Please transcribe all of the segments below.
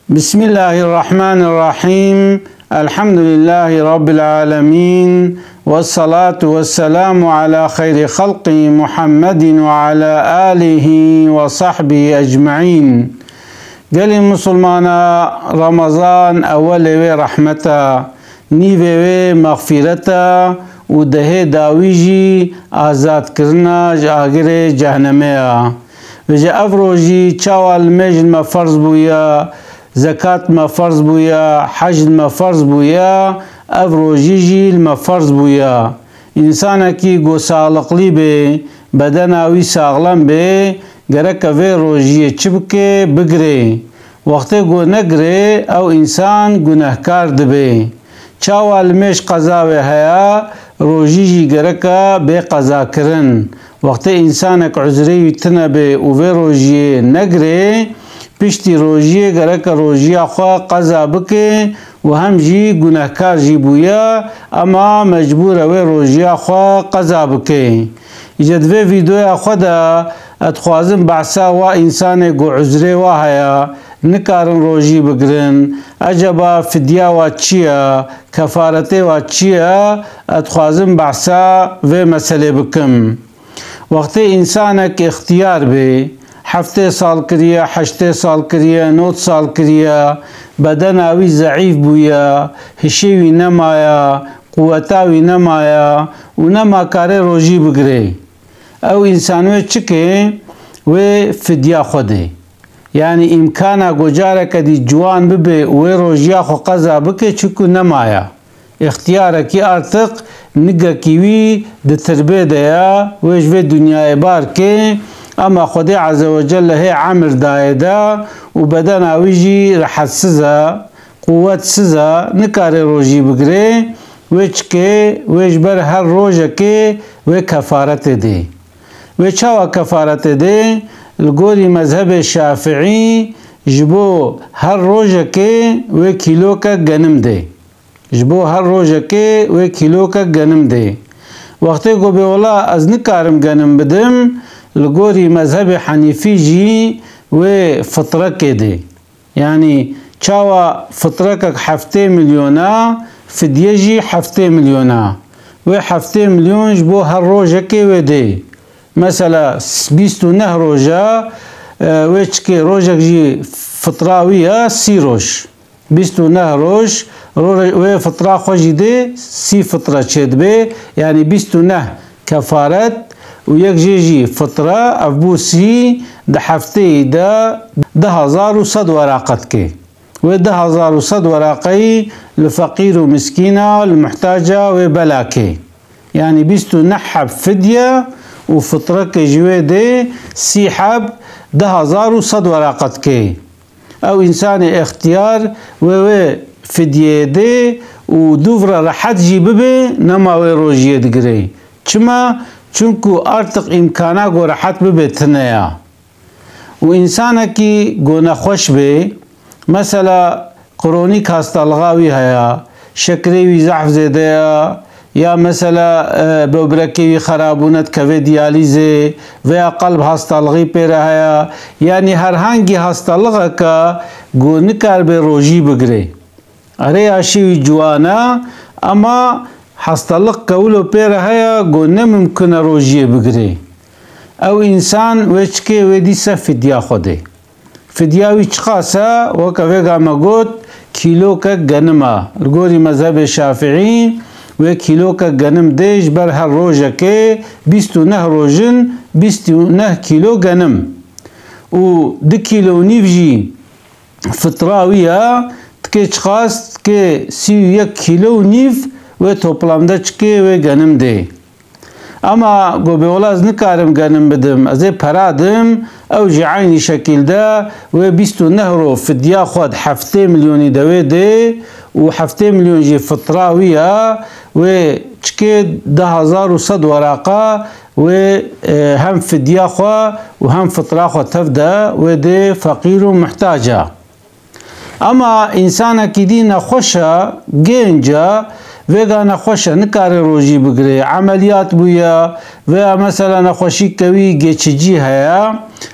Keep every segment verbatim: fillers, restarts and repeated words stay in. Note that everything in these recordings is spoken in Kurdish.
Bismillahirrahmanirrahim. Elhamdülillahi Rabbil alemin. Vessalatu vesselamu ala hayri halqi Muhammedin ve ala alihi ve sahbihi ecmaîn. Gelê Musulmana, Ramazan ewelê wê rehmeta, nîvê wê mexfîreta û dehê dawî jî azadkirina ji agirê cehnemê ya. Vêce ev rojî çawa li me ji me ferz bûya, zekat me ferz bûya, hec li me ferz bûya, ev rojî jî li me ferz bûya. Însanekî ku saxliqlî bê, bedena wî saxlem bê, gereke vê rojiyê çi bike, bigirê. Wextê ku negirê, ew însan gunehkar dibe. Çawa li me ji qeza wê heya, rojî jî gereke bê qezakirin. Wextê însanek uzrê wî tune bê û vê rojiyê negirê, piştî rojiyê gereke rojiya xwe qeza bike û hem jî gunehkar jî bûye, ema mecbûr e wê rojiya xwe qeza bike. Îca di vê vîdeoya xwe de ez dixwazim behsa wa însanê ku uzrê wa heye, nikarin rojî bigirin, eceba fidya wa çi ye, kefaretê wa çi ye, ez dixwazim behsa vê meselê bikim. Wextê însanek îxtiyar bê, heftê sal kiriye, heştê sal kiriye, nod sal kiriye, bedena wî zeîf bûye, hişê wî nemaye, quweta wî nemaye û nema karê rojî bigirê. Ew însan wê çi ke? Wê fidya xwe dê. Yanî îmkana ku careke dî ciwan bibe û wê rojiya xwe qeza bike, çiku nemaye. Îxtiyarekî artiq nigekî wî di tirbê de ye, wê ji vê dinyayê bar ke, ema Xwedê Azze ve Celle hê emir dayê de û bedena wî jî rehetsiz e, quwetsiz e, nikare rojî bigire, wê çi ke? Wê ji ber her rojekê wê kefaretê dê. Wê çawa kefaretê dê? Li gorî mezhebê Şafiî ji bo her rojekê wê kîlokek genim dê. Ji bo her rojekê wê kîlokek genim dê. Wextê ku bê wela ez nikarim genim bidim, li gorî mezhebê Henîfî jî wê fitrekê dê. Yanî çawa fitrekek heftê milyon a, fidye jî heftê milyon a. Wê heftê milyon ji bo her rojekê wê dê. Mesela s-, bîst û neh roja, e, wê çi ke, rojek jî fitra wî ya sî roj. Bîst û neh roj, ro-, wê fitra xwe jî dê sî fitra çêdibe. Yanî bîst û neh kefaret û yek jê jî fitra, ev bû sî, di hefteyî de du hezar û sed weraqe dike. Wê du hezar û sed weraqeyî li feqîr û miskîna, li muhtaca wê bela ke. Yanî bîst û neh heb fidye û fitrekê ji wê dê sî heb, du hezar û sed weraqe dike. Ew însanê îxtiyar wê wê fidyeyê dê û dûv re rehet jî bibe, nema wê rojiyê digire. Çima? Çunku artiq îmkana ku rehet bibe tune ya. Û însanekî ku nexweş bê, mesela kronîk hastalixa wî heye, şekerê wî zehf zêde ye, ya mesela, e, böbrekê wî xerab bûne dikeve diyalîzê, veya qelb hastalixî pê re heye, yanî herhangî hastalixeke ku nikaribe rojî bigire. Erê, yaşê wî ciwan e, ema hastalixeke wilo pê re heye ku ne mimkun e rojiyê bigire. Ew însan wê çi ke? Wê dîse fidya xwe dê. Fidya wî çiqas e? Weke vêga me got, kîlokek genim e. Li gorî mezhebê Şafiî wê kîlokek genim dê, ji ber her rojekê bîst û neh roj in, bîst û neh kîlo genim. Û du kîlo û nîv jî fitra wî ya, dikê çiqas? Dikê sî û yek kîlo û nîv, wê toplamde çi ke? Wê genim dê. Ema ku bê wela ez nikarim genim bidim, ez ê pera dim, ew jî eynî şekîl de wê bîst û neh ro fidya xwe di heftê milyonî de wê dê û heftê milyon jî fitra wî ya, wê çi ke? Du hezar û sed weraqa wê, e, hem fidya xwe û hem fitra xwe tev de wê dê feqîr û muhtac e. Ema însanekî dî nexweş e, gênc e, Vêga nexweş e, nikare rojî bigire, emeliyat bûye veya mesela nexweşîke wî geçici heye,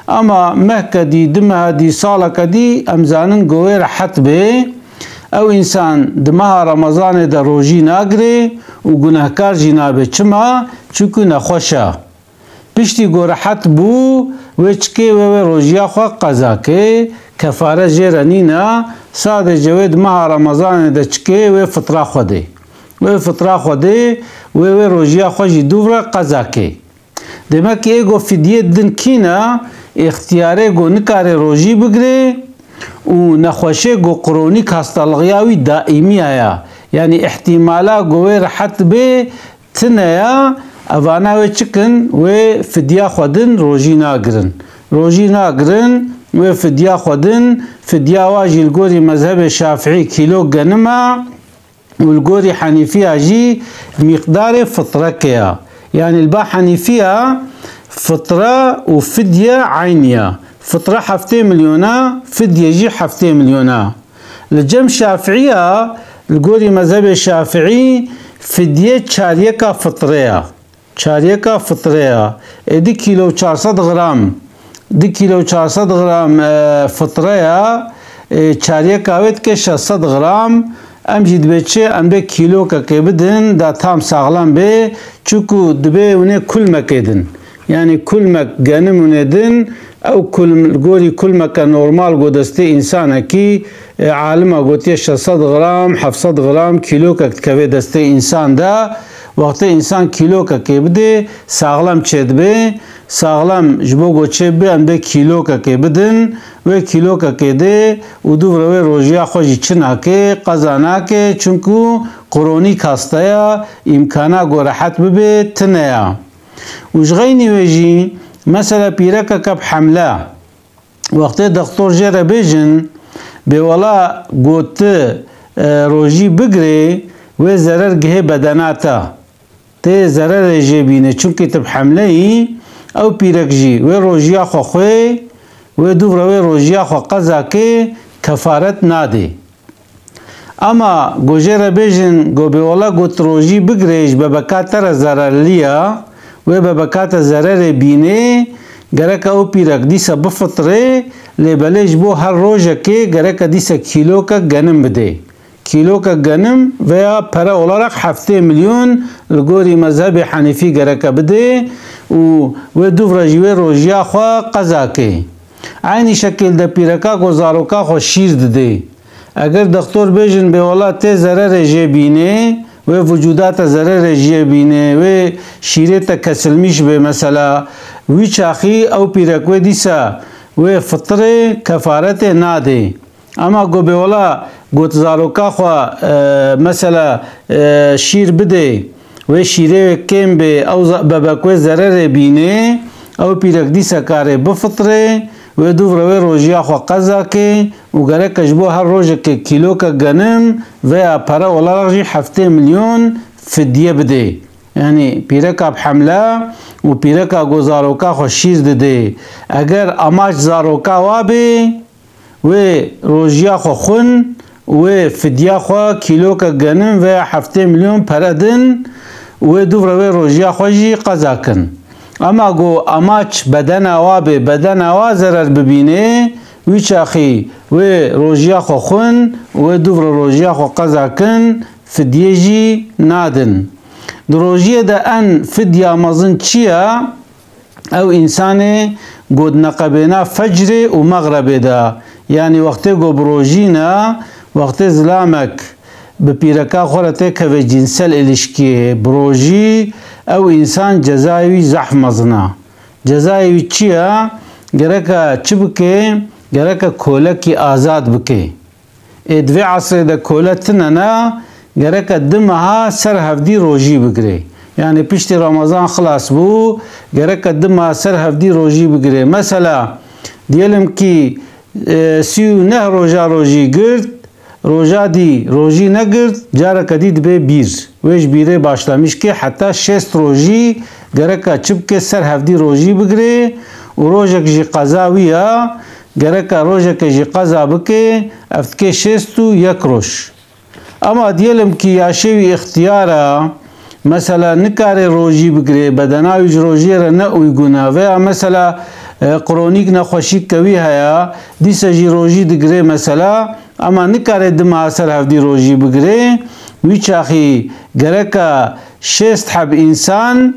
ama mehke dî, du mehe dî, saleke dî em zanin ku wê rehet bê. Ew însan di meha Remezanê de rojî nagire û gunehkar jî nabe. Çima? Çunku nexweş e. Piştî ku rehet bû, wê çikê? Wê wê rojiya xwe qeza ke, kefare jê re nîne, sadece wê di meha Remezanê de çikê? Wê fitra xwe dê. Wê fitra xwe dê, wê wê rojiya xwe jî dûv re qeza ke. Demek ki ê ku fidye didin kî ne? Îxtiyarê ku nikare rojî bigire û nexweşê ku kronîk hastalığa wî daîmî heye. Yanî îhtîmala ku wê rehet bê, tune ya, evana wê çi kin? Wê fidya xwe din, rojî nagirin. Rojî nagirin, wê fidya xwe din. Fidya wa jî li gorî mezhebê Şafîî kîlo genim e û li gorî Henîfiya jî miqdarê fitreke ya. Yanî li ba Henîfiya fitre û fidye eynî ya. Fitre heftê milyon e, fidye jî heftê milyon e. Li cem Şafiiya, li gorî mezhebê Şafii, fidye çaryeka fitre ya. Çaryeka fitre ya. Ê du kîlo û çar sed gram, du kîlo û çar sed gram, e, fitre ya. Ê, çaryeka wê dike şeş sed gram. Em jî dibê çi? Em dê kîlokekê bidin, da tam saxlem bê. Çunku dibê hûnê kulmekê din. Yanî kulmek genim hûnê din, ew kulm-, gorî kulmeke normal ku destê însanekî, e, alima gotiye şeş sed gram, heft sed gram, kîlokek dikeve destê însan de. Wextê însan kîlokekê bidê, saxlem çêdibe. Saxlem ji bo ku çêbibe, em dê kîlokekê bidin. Wê kîlokekê dê û dûv re wê rojiya xwe jî çi nake, qeza nake, çunku kronîk hasta ya, îmkana ku rehet bibe tune ya. Û ji xeynî wê jî, mesela pîrekeke bi hemle, wextê dextor jê re bêjin, bê wela ku tu, e, rojî bigirê, wê zerer gihê bedena te. Tê zererê jê bîne, çunkî tu bi hemle yî, ew pîrek jî wê rojiya xwe xwê, wê dûv re wê rojiya xwe qeza kê, kefaret nadê. Ema ku jê re bêjin, ku bê wela ku tu rojî bigirê, ji bebeka te re zererlî ya, wê bebeka te zererê bînê, gereke ew pîrek dîsa bifitrê, lê belê ji bo her rojekê gereke dîsa kîlokek genim bidê. Kîlokek genim veya pere olarak heftê milyon li gorî mezhebê Henîfî gereke bidê û wê dûv re jî wê rojiya xwe qeza kê. Eynî şekil de pîreka ku zaroka xwe şîr didê. Eger dextor bêjin bê wela tê zererê jê bînê, wê vücuda te zererê jê bînê, wê şîrê te kesilmiş bê mesela, wî çaxî ew pîrek wê dîsa wê fitrê, kefaretê nadê. Ema ku bê wela got zaroka xwe, e, mesela, e, şîr bidê, wê şîrê wê kêm bê, ew za-, bebek wê zererê bînê, ew pîrek dîsa karê bifitrê, wê dûv re wê rojiya xwe qeza kê û gereke ji bo her rojekê kîlokek genim veya pere olarak jî heftê milyon fidye bidê. Yanî pîreka bi hemle û pîreka ku zaroka xwe şîr didê. Eger amaç zaroka wa bê, wê rojiya xwe xwin, wê fidya xwe kîlokek genim veya heftê milyon pere din, wê dûv re wê rojiya xwe jî qeza kin. Ema ku amaç bedena wa bê, bedena wa zerer bibînê, wî çaxî wê rojiya xwe xwin, wê dûv re rojiya xwe qeza kin, fidyê jî nadin. Di rojiyê de en fidya mezin çi ye? Ew însanê ku di neqebêna fecrê û mexrebê de, yanî wextê ku bi rojî ne, wextê zilamek bi pîreka xwe re têkeve cînsel îlişkiyê, bi rojî, ew însan cezayê wî zehf mezin e. Cezayê wî çi ye? Gereke çi bike? Gereke kolekî azad bike. Ê di vê esrê de kole tune ne, gereke du meha ser hevdî rojî bigirê. Yanî piştî Ramazan xilas bû, gereke du meha ser hevdî rojî bigirê. Mesela, diyelim ki, e, sî û neh roja rojî girt, roja dî rojî negirt, careke dî dibe bîr. Wê ji bîrê başlamiş ke heta şêst rojî gereke çi bike, ser hevdî rojî bigirê û rojek jî qeza wî ya, gereke rojeke jî qeza bike, ev dike şêst û yek roj. Ama diyelim ki yaşê wî ixtiyar e, mesela nikare rojî bigire, bedena wî ji rojiyê re ne uygûn e, veya mesela, e, kronîk nexweşîk ke wî heye, dîse jî rojî digire mesela, ama nikare dima ser hevdî rojî bigire, wî çaxî gereka şêst heb însan,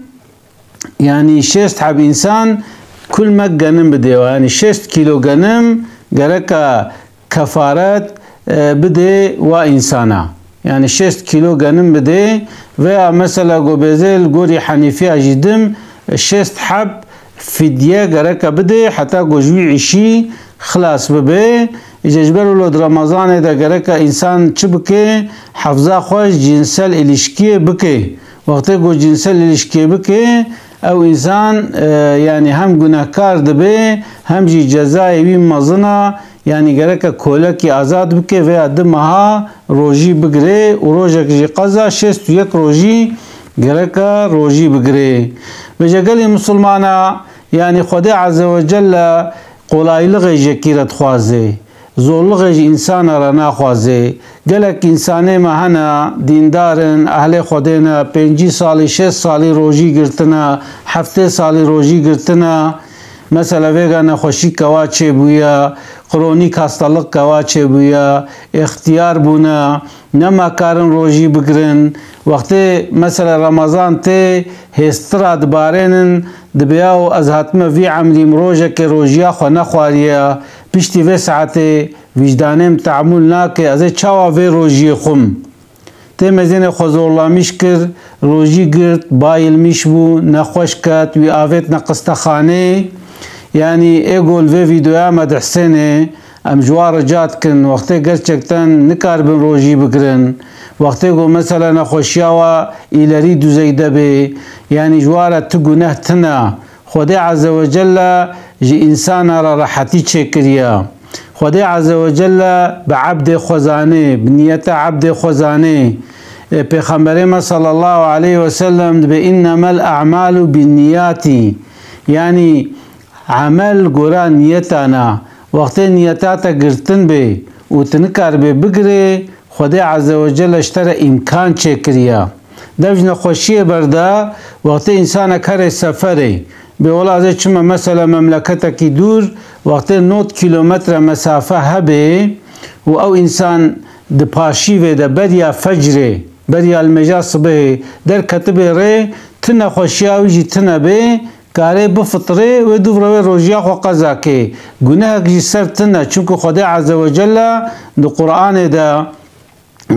yanî şêst heb însan kulmek genim bidê, yanî şêst kîlo genim gereka kefaret, e, bidê wa însana. Yanî şêst kîlo genim bidê veya mesela go bêzê li gorî Henîfiya jî dim, e, şêst heb fidye gereka bidê heta go ji wî îşî xilas bibe. Îca ji ber wilo di Remezanê de gereka însan çi bike? Hefza xwe ji cinsel îlişkiyê bike. Wextê ku cinsel îlişkiyê bike, ew însan, e, yanî hem gunehkar dibe, hem jî cezayê wî mezin e, yanî gereke kolekî azad bike veya du meha rojî bigire û rojek jî qeza şêst û yek rojî gereke rojî bigire. Vêce gelê misilmana, yanî Xwedê Azze ve Celle qolaylixê ji yekî re dixwaze. Zorlixê ji însana re naxwaze. Gelek însanê me hene, dîndar in, ehlê Xwedê ne, pêncî salî, şêst salî rojî girtine, heftê salî rojî girtine. Mesela vêga nexweşî kewa çêbûye, kronîk hastalık kewa çêbûye, ixtiyar bûne, nema karin rojî bigirin. Wextê mesela Remezan tê, hêstira dibarênin, dibe yaw ez hatime vî emrîm rojekê rojiya xwe nexwariye, piştî vê saetê wîcdanê min tehamûl nake, ez ê çawa vê rojiyê xwim? Tê mezênê xwe zorlamîş kir, rojî girt, bayilmîş bû, nexweş ket, wî avêtne qistexanê. Yanî ê go li vê vîdeoya me dihsênê, em ji wan rica dikin, wextê gerçekten nikaribin rojî bigirin, wextê ku mesela nexweşiya wa îlerî duzeyde bê, yanî ji wan re ti guneh tine. Xwedê Azze ve Celle ji însana re rehetî çêkiriye. Xwedê Azze ve Celle bi ebdê xwe zanê, bi niyeta ebdê xwe zanê. E, Pêxemberê me sallallahu aleyhi ve sellem dibe, "Innemel a'malu bin niyati." Yanî emel gora niyetana. Wextê niyeta te girtin bê û tu nikaribê bigirê, Xwedê Azze ve Celle ji te re îmkan çêkiriye. Dev ji nexweşiyê berde, wextê însanek herê seferê, bê wela ez ê çime mesela memleketekî dûr, wextê nod kîlometre mesafe hebê û ew însan di paşîvê de beriya fecrê, beriya limêja sibehê derketibê rê, ti nexweşiya wî jî tine bê, karê bifitirê, wê dûv re wê rojiya xwe qeza kê. Gunehek jî ser tine, çunku Xwedê Azze ve Celle di Qur'anê de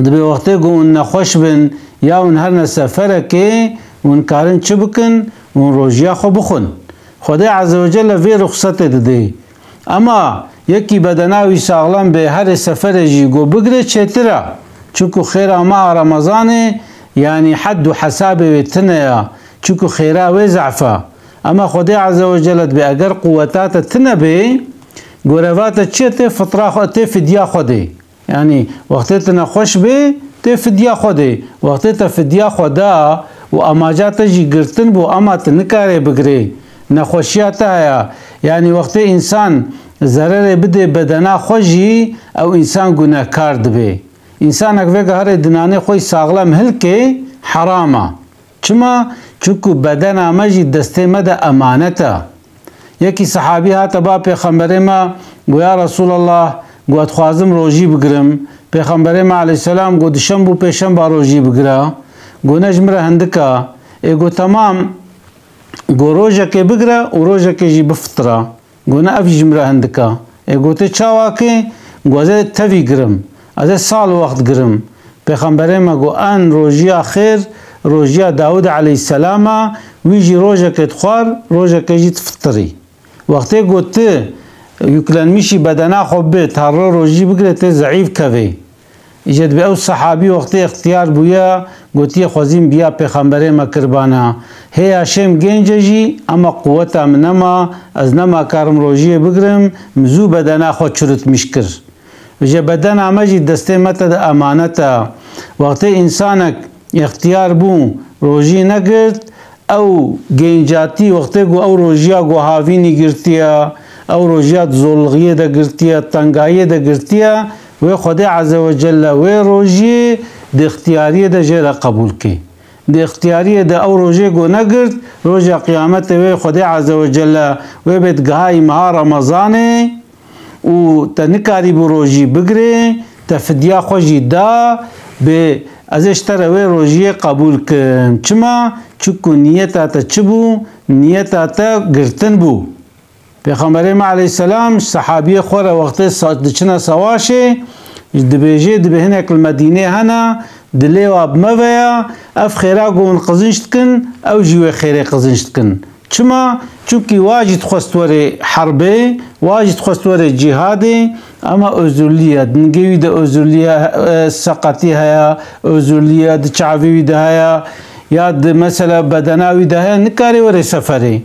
dibe wextê ku hûn nexweş bin ya hûn herne seferekê, hûn karin çi bikin? Hûn rojiya xwe bixwin. Xwedê Azze ve Celle vê ruxsetê didê. Ema yekî bedena wî saxlem bê, herê seferê jî ku bigire çêtir e. Çunku xêra meha Remezanê, yanî hed û hesabê wê tine ya. Çunku xêra wê zehf e. Ema Xwedê Azze ve Celle dibe eger quweta te tine bê, goreva te çi ye? Tê fitra xwe, tê fidya xwe dê. Yanî wextê tu nexweş bê, tê fidya xwe dê. Wextê te fidya xwe da û amaca te jî girtin bû, ema tu nikarê bigirê. Nexweşiya te heye. Yanî wextê însan zererê bidê bedena xwe jî, ew însan gunehkar dibe. Însanek vêga herê dinanê xwe yî saxlem hilkê, heram e. Çima? Çunku bedena me jî destê me de emanet e. Yekî sehabî hate ba Pêxemberê me, got, "Ya Resûlallah, got, ez dixwazim rojî bigirim." Pêxemberê me aleyhisselam got, "Dişemb û pêşemba rojî bigire." Got, "Ne ji min re hindik e." Ê got, "Temam, got, rojekê bigire û rojekê jî bifitire." Got, "Ne, ev jî ji min re hindik e." Ê got, "Tê çawa kê?" Got, "Ez ê tevî girim. Ez ê sal wext girim." Pêxemberê me got, "En rojiya xêr, rojiya Dawûd aleyhisselam e, wî jî rojekê dixwar, rojekê jî difitirî." Wextê got, "Tu yüklenmişî bedena xwe bi, tarro rojî bigire, tê zeîf kevê." Îje dibe ew sehabî wextê ixtiyar bûye, gotiye, "Xwezîm biya Pêxemberê me kirbana. Hê yaşê min gênc e jî, ema quweta min nema, ez nema karim rojiyê bigirim, min zû bedena xwe çirutmîş kir." Îje bedena me jî destê me te de emanet e. Wextê însanek ixtiyar bû, rojî negirt, ew gêncatî wextê ku ew rojiya ku havînî girtiye, ew rojiya di zorlixiyê de girtiye, tengayiyê de girtiye, Wê Xwedê Azze ve Celle wê rojiyê di ixtiyariyê de jê re qebûl kê. Di ixtiyariyê de ew rojê ku negirt, roja qiyametê wê Xwedê Azze ve Celle wê bê digihayî meha Remezanê û te nikarîbû rojî bigirê, te fidya xwe jî da, bê ez ê ji te re wê rojiyê qebûl kim. Çima? Çunku niyeta te çi bû? Niyeta te girtin bû. Pêxemberê me aleyhisselam ji sehabiyê xwe re wextê sa-, diçine sewaşê, dibêjê, dibê hinek li Medînê hene, dilê wa bi me ve ya, ev xêra ku hûn qizînç dikin, ew jî wê xêrê qizînç dikin. Çima? Çunkî wa jî dixwest werê herbê, wa jî dixwest werê cîhadê, ama özürlü ye, dingê wî de özürlü ye, e, seqetî heye, özürlü ye, di çavê wî de heye, ya di mesela bedena wî de heye, nikarê werê seferê.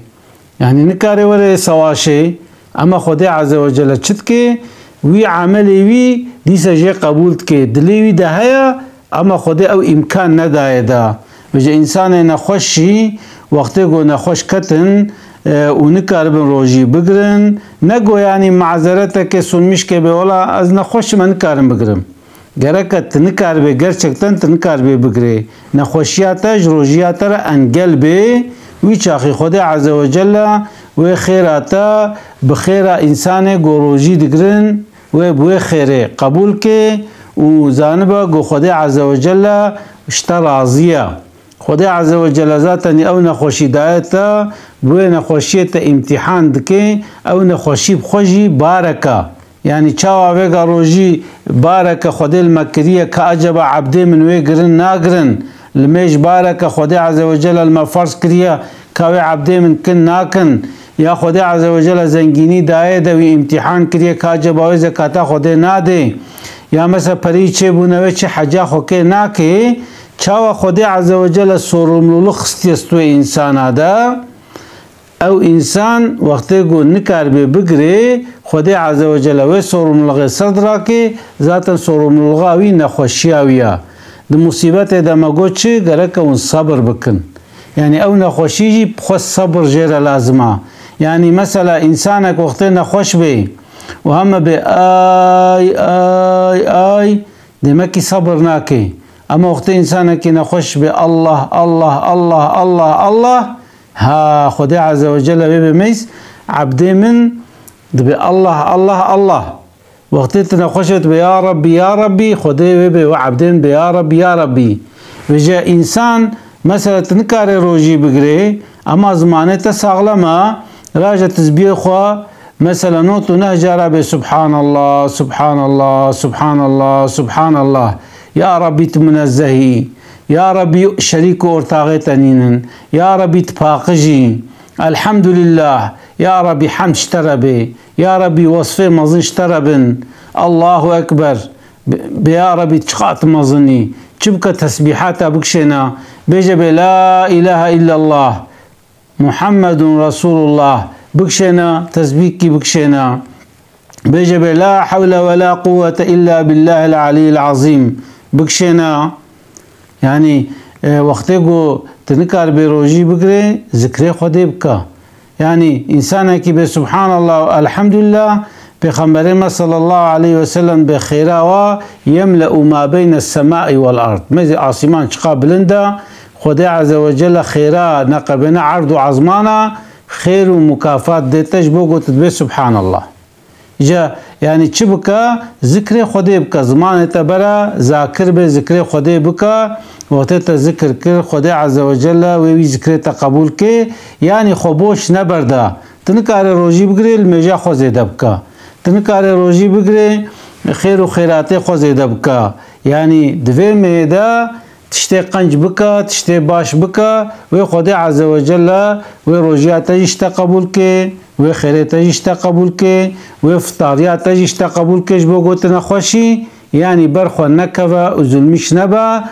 Yanî nikarê were sewaşê, ema Xwedê Azze ve Celle çi dike? Wî emelê wî dîsa jê qebûl dike. Dilê wî de heye, ema Xwedê ew îmkan nedaye da. Vêce însanê nexweş jî, wextê ku nexweş ketin, e, û nikaribin rojî bigirin, ne go yanî mazereteke sunmiş ke bê, wela ez nexweş im, nikarim bigirim. Gereke tu nikaribê, gerçekten tu nikaribê bigirê. Nexweşiya te ji rojiya te re engel bê, wî çaxî Xwedê Azze ve Celle wê xêra te bi xêra însanê ku rojî digirin, wê bi wê xêrê qebûl kê û zanibe ku Xwedê Azze ve Celle ji te razî ye. Xwedê Azze ve Celle zaten ew nexweşî daye te, bi wê nexweşiyê te îmtîhan dike, ew nexweşî bi xwe jî bareke. Yanî çawa vêga rojî bareke Xwedê li me kiriye, ka acaba ebdê min wê girin nagirin? Li mêj bareke Xwedê Azze ve Celle li me ferz kiriye, ka wê ebdê min kin nakin? Ya Xwedê Azze ve Celle zengînî daye de wî îmtîhan kiriye, ka acaba wê zekata Xwedê nadê? Ya mesela perî çêbûne wê çi heca xwe kê nakê? Çawa Xwedê Azze ve Celle sorumluluk xistiye stûyê însana de? Ew însan wextê ku nikaribê bigirê, Xwedê Azze ve Celle wê sorumluluğê ser dirake, zaten sorumluluğa wî nexweşiya wî ya. Di musîbetê de me got çi? Gereke hûn sebir bikin. Yanî ew nexweşî jî bi xwe sebir jê re lazim a. Yanî mesela însanek wextê nexweş bê û heme bê ay, ay, ay, demekî sebir nake. Ema wextê însanekî nexweş bê Allah, Allah, Allah, Allah, Allah, Ha, Xwedê Azze ve Celle wê bê meyz, ebdê min dibê Allah, Allah, Allah. Wextê tu nexweş e, tu bê ya Rabbî, ya Rabbî, Xwedê wê bê we ebdê min bê ya Rabbî, ya Rabbî. Vêce însan, mesela tu nikarê rojî bigirê, ema zimanê te saxlem e, raje tizbiyê xwe, mesela nod û neh cara bê Subhanallah, Subhanallah, Subhanallah, Subhanallah. Ya Rabbî tu munezzehî. Ya Rabbî şerîk û ortaxê te nînin. Ya Rabbî tu paqij î. Elhamdulillah. Ya Rabbî hemd ji te re bê. Ya Rabbî wesfê mezin ji te re bin. Allahu Ekber. Bi, bi ya Rabbî çiqat mezin î. Çi bike tesbîhata bikişêne. Bêje bê la ilahe illallah. Muhammedun Resulullah. Bikişêne, tesbîhkî bikişêne. Bêje bê, "La hewle ve la quwwete illa billahil aliyyil azîm." Bikişêne. Yanî, e, wextê ku tu nikaribê rojî bigirê, zikrê Xwedê bike. Yanî, însanekî bê Subhanallah û Elhamdülillah, Pêxemberê me sallallahu aleyhi ve sellem bê xêra wa yemle'u ma beyne semai vel ard. Mêzê asîman çiqa bilind e, Xwedê Azze ve Celle xêra neqebêne erd û ezmana, xêr û mukafat dê te ji bo ku tu dibê Subhanallah. Îca, yanî çi bike? Zikrê Xwedê bike. Zimanê te bere, zakir be, zikrê Xwedê bike. Wextê te zikir kir, Xwedê Azze ve Celle wê wî zikrê te qebûl kê. Yanî xwe boş neberda. Tu nikarê rojî bigirê, limêja xwe zêde bike. Tu nikarê rojî bigirê, xêr û xêratê xwe zêde bike. Yanî di vê mêyê de tiştê qenc bike, tiştê baş bike, wê Xwedê Azze ve Celle wê rojiya te jî ji te qebûl kê, wê xêrê te jî ji te qebûl kê, wê fitariya te jî ji te qebûl kê, ji bo ku tu nexweş î, yanî ber xwe nekeve û zulmîş nebe,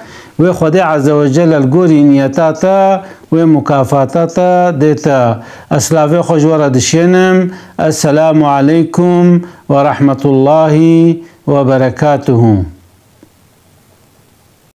wê Xwedê Azze ve Celle li gorî niyeta te, wê mukafata te dê te. Ez silavê xwe ji we re dişênim. Esselamu aleykum ve rahmetullahi ve berekatuhu.